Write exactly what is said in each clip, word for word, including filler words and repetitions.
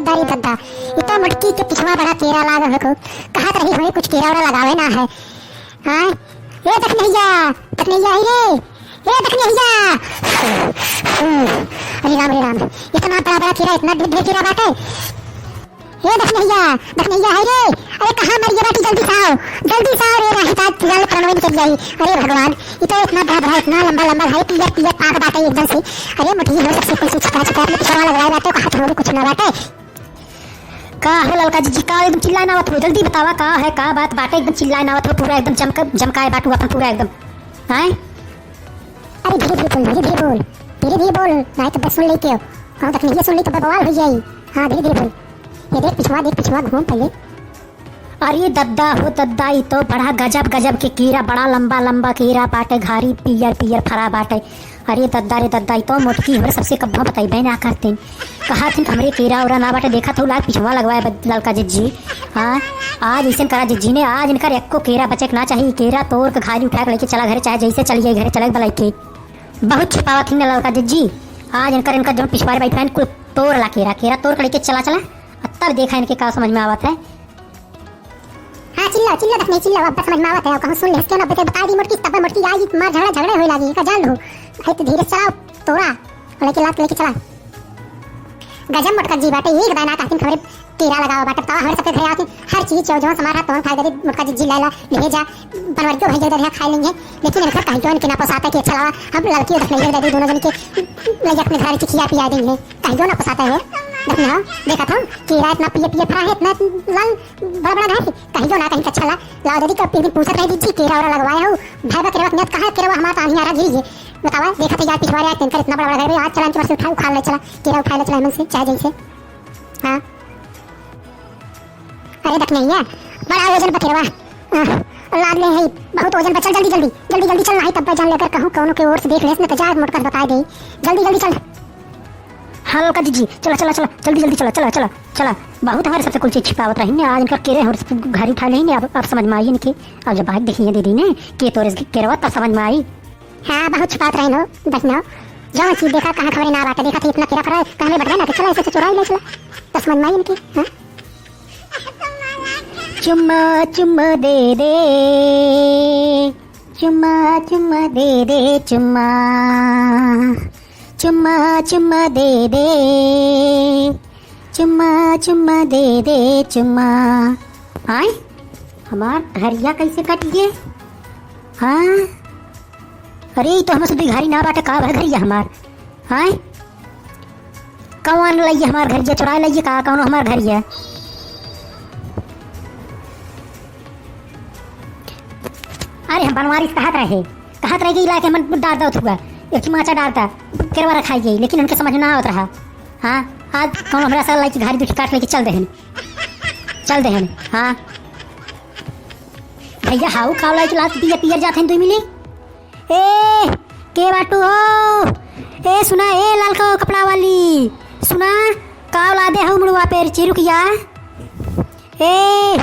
अरे दद्दा, ई तो मोटकी के पिछवा बड़ा केरा लाग हको। कहत रही हमें कुछ केरा ओरा लगावे ना है। हाँ? ए दखनैया, दखनैया आई रे। ए दखनैया। अरे राम रे राम, इतना बड़ा बड़ा केरा, इतना ढेर ढेर केरा बाटे। ए दखनैया, दखनैया आई रे। अरे कहाँ मरिया बाटी, जल्दी से आओ, जल्दी से आओ रे, नहीं तो जाल परणवे निकल जाई। अरे भगवान, ई तो इतना बड़ा बड़ा, इतना लंबा लंबा है, पियर पियर पाक बाटे एकदम से। अरे मोटकी हो सबसे कुछ छिपा छिपा अपने पिछवा लगवाए बाटे, कहाँ तो कुछ ना बाटे। का है ललका जिज्जी, का एकदम चिल्लाए ना आवत हो? जल्दी बतावा, का है, का बात बाटे? एकदम चिल्लाए ना आवत हो, पूरा एकदम जमक-, जमकाए बाटू अपन पूरा एकदम। हैं? अरे धीरे धीरे बोल, धीरे धीरे बोल, धीरे धीरे बोल, नहीं तो बस सुन लेते हो। कहूँ तक नहीं सुन ली तो बवाल हो जाई। हाँ, धीरे धीरे बोल। ये देख पिछवा, देख पिछवा, घूम पहले। अरे दद्दा हो दद्दा, ई तो बड़ा गजब गजब के कीड़ा, बड़ा लंबा लंबा कीड़ा बाटे, घारी पियर पियर फरा बाटे। अरे दद्दा रे दद्दा, ई तो मोटकी हमरे सबसे कब्बो बतइबे ना करतीन। कहा थिन हमरे केरा ओरा ना बाटे, देखा थो लाग पिछवा लगवाए बद-, ललका जिज्जी। हाँ, आज ऐसन करा जिज्जी ने, आज इनकर एक्को केरा बचे के ना चाही। केरा तोर के घाली उठा के लेके चला घरे, चाहे जैसे चली जाई घरे, चले बलाई के। बहुत छिपावत हिन ललका जिज्जी। आज इनकर, इनकर जौन पिछवारे बैठा है, कुल तोर ला केरा, केरा तोर के लेके चला, चला। अब तब देखा इनके का समझ में आवत है। हाँ, चिल्ला, चिल्ला, दखने, चिल्ला, अब समझ में आवत है, अब कहूँ सुन ले, हंस के ना बता, बता दी मोटकी, तब मोटकी आई, मार झगड़ा, झगड़ा होए लागी, का जान लो। है तो धीरे चलाओ, तोरा, लेके लात लेके चला। गजब मोटका जी बाटे, एक दाना कहतीन हमरे केरा लगावा बाटे, बतावा, हमरे सबके घरे आती, हर चीज जो, जो सामान है, तोहन खाए दे, मोटका जी, जी ला ला, ले जा, बनवर के भाई दे दे, खा लेंगे, लेकिन इनका कहीं क्यों इनके ना पोसाता कि अच्छा लगा, हम लड़की दखने दे दी, दोनों जन के ले जा अपने घर खिया पिया देंगे, कहीं क्यों ना पोसाता है, दखने हो, देखा था, केरा इतना पिए पिए फरा है, इतना लाल बड़ा बड़ा घास, कहीं जो ना कहीं कच्छा ला, लाओ दीदी, कब एक दिन पूछत रहे, "जी, केरा ओरा लगवाए हो? भाई बा केरवा के नियत कहाँ है? केरवा हमार तो आन्ही आरा गिरी है।" बतावा, देखत है यार, पिछवारे आज तनकर इतना बड़ा बड़ा घर है, आज चला इनके पास से उठा, उखाड़ ले चला, केरा उखाड़ ले चला इमन से, चाहे जैसे। हाँ। अरे दखनैया, बड़ा वजन बा केरवा। आह, लाद ले है, बहुत वजन बा, चल जल्दी, जल्दी, जल्दी, जल्दी चल, नहीं तब जान लेकर कहूँ, कौनो के ओर से देख लेस, न तो जा मोटका बताए दे, जल्दी, जल्दी चल। हाँ, ललका जिज्जी, चला, चला, चला, जल्दी, जल्दी चला, चला, चला, चला। बहुत हमारे सबसे कुल चीज छिपावत रही ने, आज इनका केरे हमारे सबसे घारी उठा लेही ने, अब, अब समझ में आई इनके, अब जब आज देखी है दीदी ने, के तोरे से केरवा तब समझ में आई। हाँ, बहुत छिपावत रही नो, दखनो। जौन चीज देखा, कहाँ खबरे ना बाटे, देखा थी इतना केरा फरा है, कहने बढ़ गया ना, तो चला, ऐसे, ऐसे चुराई ले चला, तब समझ में आई इनके, हाँ? चुम्मा, चुम्मा दे दे, चुम्मा, चुम्मा दे दे, चुम्मा। चुम्मा, चुम्मा दे दे, चुम्मा, चुम्मा दे दे, चुम्मा। आय, हमार घरिया कैसे कट गए? हाँ, अरे, ई तो हमसे दुई घारी ना बाटे, का भर घरिया हमार? आय, कौन लइए हमार घरिया, चुराए लइए का कौनो हमार घरिया? अरे, हम बनवारी से कहत रहे, कहत रहे कि इलाके मन डार दो थुआ, एक चमाचा डारता, केरवा रखाई गई, लेकिन उनके समझ ना आवत रहा। हाँ, आज कौन हमरा साल लाई कि घारी दुखी काट लेके चल देहन, चल देहन। हाँ भैया, हाउ काव लाई कि लात पियर पियर जात हैं दुई मिली। ए, के बाटू हो? ए, सुना, ए, लाल का कपड़ा वाली, सुना, काव लादे हो मुड़वा पे चिरुकिया? ए,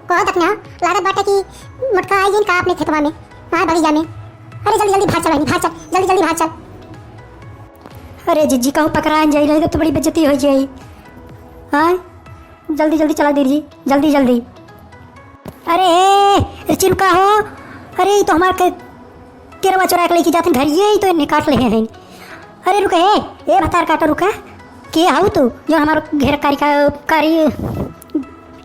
कहो दखना, लागत बाटे कि मोटका आई गइन का अपने खेतवा में, वहाँ बगिया में। अरे जल्दी जल्दी भाग चल बहिनी, भाग चल, जल्दी जल्दी भाग चल। अरे जिज्जी, कहूँ पकड़ान जाई रही तो बड़ी बेइज्जती हो जाई। हाँ, जल्दी जल्दी चला दीदी, जल्दी जल्दी। अरे ए, ए, चिरुका हो, अरे ई तो हमार के केरवा चोरा के लेके जात हैं घर, ये ही तो इन्हें काट ले हैं। अरे रुक, ए, ए भतार काटा, रुका। के हऊ तू जो हमार घेर कारी का, कारी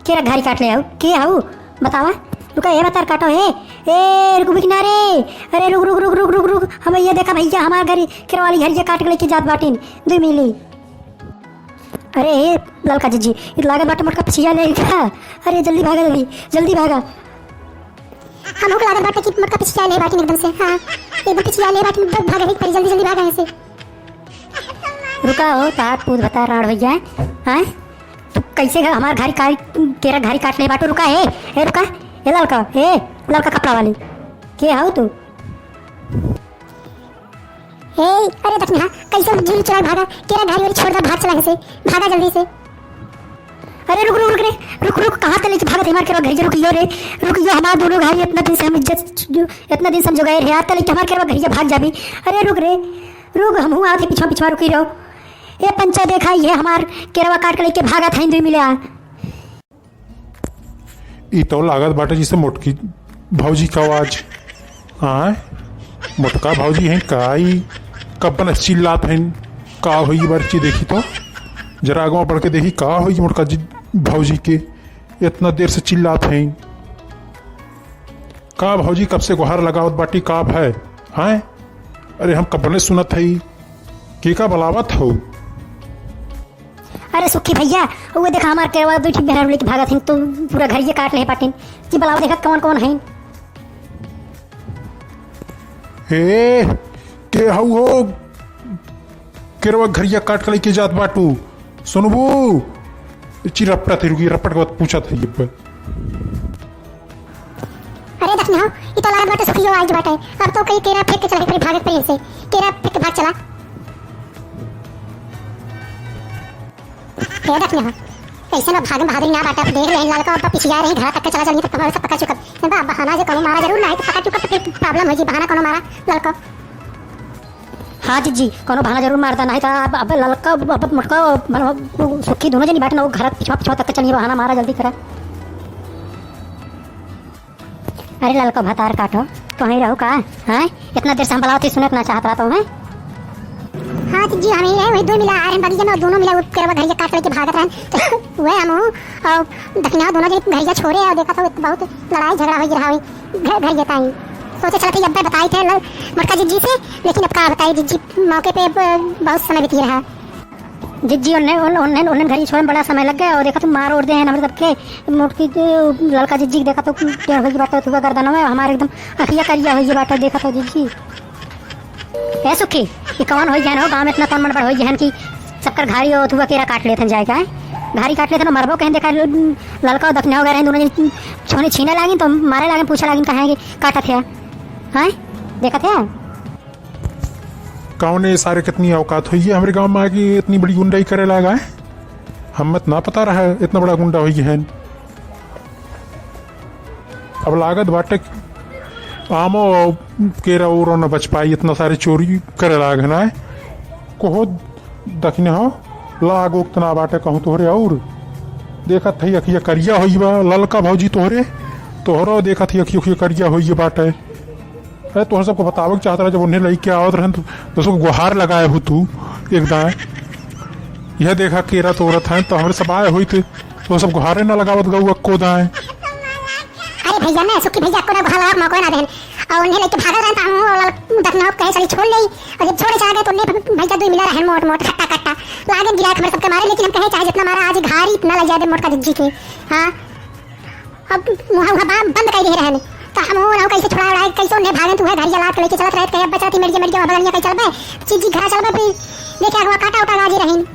केरा घारी काट ले हऊ? के हऊ बतावा? रुका, ए भतार काटो, हे, ए रुक भी किनारे। अरे रुक रुक रुक रुक रुक रुक, हम ये देखा भैया, हमार घरी केरवा वाली घरिया काट के लेके जात बाटिन, दुई मिली। अरे हे ललका जिज्जी, ई लागत बाटे मोटका पिछिया ले का। अरे जल्दी भागा, जल्दी, जल्दी भागा। हमहू के लागत बाटे कि मोटका पिछिया ले बाटिन एकदम से। हाँ, एकदम पिछिया ले बाटिन, एकदम भागे ही पड़ी, जल्दी जल्दी भागा ऐसे। रुका हो, तात पूत भतार राड़ भैया, हैं? तू कैसे घ-, हमार घारी कारी, केरा घारी काट ले बाटू? रुका, हे, हे रुका, हे ललका, हे ललका कपड़ा वाली, के हऊ तू? ए, अरे दखना, कैसे झील चला भागा? केरा घारी वाली छोड़ दे, भाग चला यहाँ से, भागा जल्दी से। अरे रुक, रुक, रुक रे, रुक, रुक, कहाँ तले की भागत है हमार केरा घरिया? रुक यो रे, रुक यो, हमार दोनों घारी इतना दिन से हम इज्जत, इतना दिन से हम जोगाए रहे, आज तले की हमार केरा घरिया भाग जाबी। अरे रुक रे, रुक, हम हुआ आते पीछा पीछा रुकी रहो। ए पंचा, देखा, इहे हमार केरवा काट के लइके भागत हइन दुइ मिला। ई तो लागत बाटे जैसे मोटकी भौजी का आवाज। आय, मोटका भौजी हैं का? ई कब बन चिल्लात हैं? का होई बरची? देखी तो, जरा आगवा बढ़ के देखी का होई मोटका जी, भौजी के इतना देर से चिल्लात हैं। का भौजी, कब से गुहार लगावत बाटी, का भय? हैं? अरे, हम कबने सुनत हई, के का बलावत हो? अरे सुखी भैया, वो देखा हमार केरवा दुइ ठे मेहरारू लेके भागत हइन, तो पूरा घरिये काट ले बाटिन। जी बलाओ देखा कौन कौन हइन। ए, के हऊ हो? केरवा घरिया काट के लेके जात बाटू। सुनबू? चिरपटा थे रुकी, रपट के बात पूछत है ये पे। अरे दखनी हो, ई तो लागत बाटे सुखियो आइज बाटे। अब तो कई केरा फेंक के चला, फिर भागे पड़ी से। केरा फेंक के भाग चला। हे दखनी हो, कैसे ना भागे बहादुरी ना बाटे। अब देख ले ललका अब पिछिया रही, घर तक के चला चलिए, तब हमारे सब पकड़ चुकत। बा-, बहाना जे कोनो मारा जरूर ना है, तो पकड़ चुकत तो फिर problem हो जी, बहाना कोनो मारा ललका। हाँ जिज्जी, कोनो बहाना जरूर मारता, नहीं तो अब, अब ललका, अब मोटका, अब सुखी दोनों जनी बाटे ना, वो घर पिछवा, पिछवा तक के चलिए, बहाना मारा, जल्दी करा। अरे ललका भतार काटो, तो वहीं रहू का? हैं? इतना देर से हम बलावत ही सुनत ना चाहत रहा तो, हैं? हाँ जिज्जी, हम ही रहे, वही दो मिला आ रहे हैं बगीचे में, और दोनों मिला वो केरवा घरिया काट लेके भागत रहन। तो वह हम हूँ, और दखिना दोनों जने घरिया छोड़े, और देखा तो बहुत लड़ाई झगड़ा हो रहा है घ-, घरिया ताई। सोचे चलत ही अब बताई थे ल-, मोटका जिज्जी से, लेकिन अब का बताई जिज्जी, मौके पे ब-, बहुत समय बीती रहा। जिज्जी उन्हें, उन-, उन्हें, उन्हें घरी छोड़े में बड़ा समय लग गया, और देखा तो मार ओर दे हैं हमरे सबके, मोटकी जो ललका जिज्जी के देखा तो टेढ़ होई बाटे, थुआ गर्दन में हमारे एकदम अखिया करिया होई बाटे, देखा तो जिज्जी। ए सुखी, ये कौन होई गहन हो? गाँव में इतना कौन मनबड़ होई गहन कि सबकर घारी और थुआ केरा काट लेथन जाए का है? घारी काट लेथन, मरबो कहें देखा, ललका और दखिना हो गए रहे, दोनों जन छोने छीने लागिन तो मारे लागिन, पूछे लागिन कहाँ है कि काटत है? हैं? देखत है? कौन है सारे, कितनी औकात होई है हमरे गाँव में आके इतनी बड़ी गुंडाई करे लागा है? हम मत ना पता रहा है इतना बड़ा गुंडा होई है। अब लागत बाटे आमो केरा ओरो न बच पाई, इतना सारे चोरी करे लाग है ना। कोहो दखिने हो, लाग उतना बाटे कहूँ तोहरे और। देखत है अखिया करिया होई बा, ललका भौजी तोहरे, तोहरो देखत है अखिया, अखिया करिया होई बाटे। अरे तोहर सबको बतावे के चाहत रहा, जब उन्हें लइके आवत रहन तो, तो सबको गुहार लगाए हो तू एक दाएं। यह देखा केरा तोड़त हैं तो हमरे सब आए होई थे, तो सब गुहारे ना लगावत गऊ अक्को दाएं। अरे भैया ना सुखी भैया को ना गुहार लगा मौका ना देन। और उन्हें लेके भागल रहन तो हम वो वाला दखना कहे चली छोड़ ले। और जब छोड़े चला गए तो उन्हें भैया दो मिला रहन मोट मोट खट्टा खट्टा। लागे गिरा हमरे सबके मारे, लेकिन हम कहे चाहे जितना मारा आज घारी इतना लग जाए मोटका जिज्जी के। हाँ। अब मुहा उहा बा-, बंद कर दिए रहन। तो हम हो ना कैसे छुड़ा उड़ाए, कैसे उन्हें भागन, तू है घरिया लात के लेके चलत रहे, कहे, "अब बचत ही मर गया, मर गया, बगलिया कहीं चलबे, चीजी घरा चलबे, फिर देखे अगवा काटा उटा गाजी रहीन।"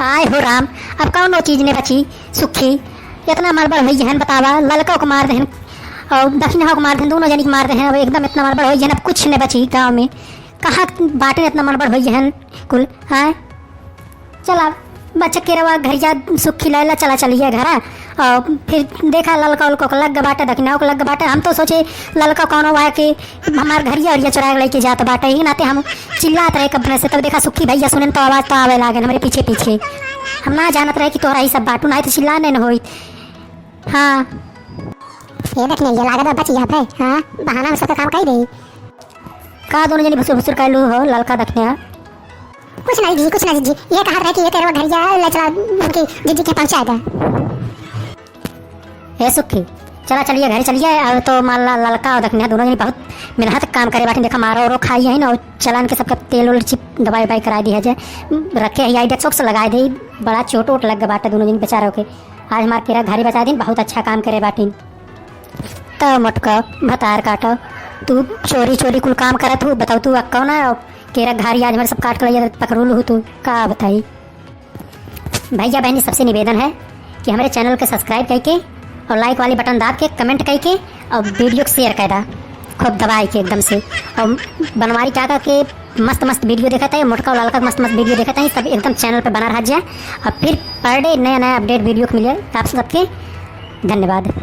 आय हो राम, अब कौनो चीज ने बची, सुखी, इतना मलबल होई हन, बतावा, ललका को मार देहन, और दखिना को मार देहन, दोनों जनी के मार देहन, अब एकदम इतना मलबल होई हन, अब कुछ ने बची गाँव में, कहाँ बाटे इतना मलबल होई हन कुल, हाँ? चला, बच्चा केरवा घरिया सुखी लैला, चला चलिए घरा। और फिर देखा ललका उलका के लग बाटे, दखिना के लग बाटे। हम तो सोचे ललका कौनो बा कि हमार घरिया उरिया चुराए के लेके जात बाटे। यही नाते हम चिल्लात रहे कब से, तब देखा सुखी भैया सुनन तो आवाज तो आवे लागन हमरे पीछे पीछे। हम ना जानत रहे कि तोहरा ही सब बाटू, ना तो चिल्ला नहीं होई। हाँ। ये देख नहीं, ये लागत बा बचिया पे। हाँ, बहाना में सब काम कर दे। का दोनों जनी भुसुर भुसुर कर लू हो, ललका दखिना? कुछ नहीं जी, कुछ नहीं जी। ये कहा रहे कि ये केरवा घरिया ले चला, उनकी जिज्जी के पहुंचा दे। ए सुखी, चला चलिए, घर चलिए। अब तो मान ला ललका और दखिना दोनों जनी बहुत मेहनत काम करे बाटे। देखा मारो ओरो खाई है ना, और चला इनके सबके तेल उल चिप दवाई उवाई करा दी है जे रखे है, आई डेस्क से लगा दे। बड़ा चोट वोट लग गए बाटे दोनों जनी बेचारों के। आज हमार केरा घारी बचा दिन, बहुत अच्छा काम करे बाटिन। तो मोटका भतार काटो, तू चोरी चोरी कुल काम करत हूँ, बताओ तू अक्को ना, केरा घारी आज हमारे सब काट के लइया पकड़ू लू तू, का बताई। भैया बहनी सबसे निवेदन है कि हमारे चैनल के सब्सक्राइब करके और लाइक वाली बटन दाब के, कमेंट करके और वीडियो को शेयर कर दा खूब दबाए के एकदम से। और बनवारी काका के मस्त मस्त वीडियो देखत है, मोटका और ललका के मस्त मस्त वीडियो देखत है, सब एकदम चैनल पे बना रह जाए। और फिर पर डे नया नया अपडेट वीडियो को मिले आप सबके। धन्यवाद।